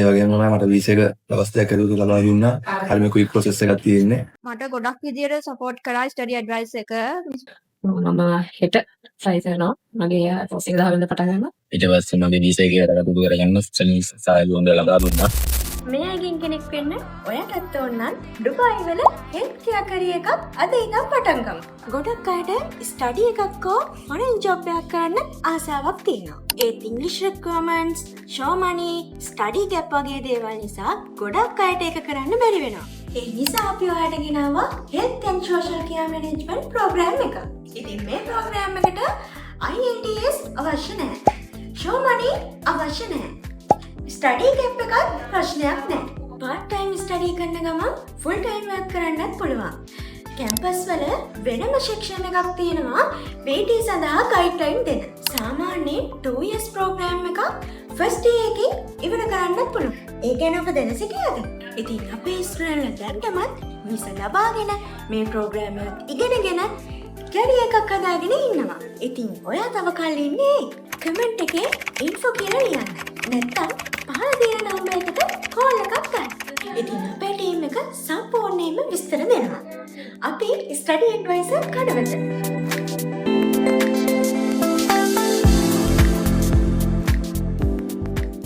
ඒ වගේම තමයි මට වීසා එක දවස් 2ක් ඇතුළත ලබා දුන්නා. හරිම ක්වික් ප්‍රොසෙස් එකක් තියෙන්නේ. මට ගොඩක් විදියට සපෝට් කරා ස්ටඩි ඇඩ්වයිස් එක. මම හෙට ට්‍රයි කරනවා මගේ ප්‍රොසෙස් එක 10 වෙනිදා පටන් ගන්නවා. ඊට පස්සේ මගේ වීසා එකේ වැඩ කටයුතු කරගන්න සහයෝගය හොඳ ලබා දුන්නා. මේ අයගෙන් කෙනෙක් වෙන්න ඔයාටත් ඕන නම් ඩුබායි වල හෙල්ත් කෙයාර් කරියර් එකක් අද ඉඳන් පටන් ගමු. ගොඩක් අයට ස්ටඩි එකක් හෝ ෆොරන් ජොබ් එකක් කරන්න ආසාවක් තියෙනවා. ඒත් ඉංග්‍රීසි රික්වයර්මන්ට්ස්, ෂෝ මනි, ස්ටඩි ගැප් වගේ දේවල් නිසා ගොඩක් අයට ඒක කරන්න බැරි වෙනවා. ඒ නිසා අපි ඔයාලට ගෙනාවා Health and Social Care Management program එක. ඉතින් මේ ප්‍රෝග්‍රෑම් එකට IELTS අවශ්‍ය නෑ. ෂෝ මනි අවශ්‍ය නෑ. ස්ටඩි ගැප් එකත් ප්‍රශ්නයක් නෑ. පාර්ට් ටයිම් ස්ටඩි කරන ගමන් ෆුල් ටයිම් වර්ක් කරන්නත් පුළුවන්. කැම්පස් වල වෙනම සෙක්ෂන් එකක් තියෙනවා VT සඳහා ගයිඩ්ලයින් දෙන. සාමාන්‍යයෙන් 2 years program එකක් ෆස්ට් ඉයර් එකකින් ඉවර කරන්නත් පුළුවන්. ඒ ගැන ඔබ දැන සිටියද? ඉතින් අපේ ස්ටුඩන්ට්ලා දැනටමත් වීසා ලබාගෙන මේ ප්‍රෝග්‍රෑම් එකත් ඉගෙනගෙන කැරියර් එකක් හදාගෙන ඉන්නවා. ඉතින් ඔයා තව කල් ඉන්නේ කමෙන්ට් එකේ ඉන්ෆෝ කියලා ලියන්න. නැත්තම් පහළ තියෙන නම්බර් එකට කෝල් එකක් ගන්න. ඉතින් අපේ ටීම් එක සම්පූර්ණයෙන්ම විස්තර දෙනවා. අපි ස්ටඩි ඇඩ්වයිසර් කඩවත.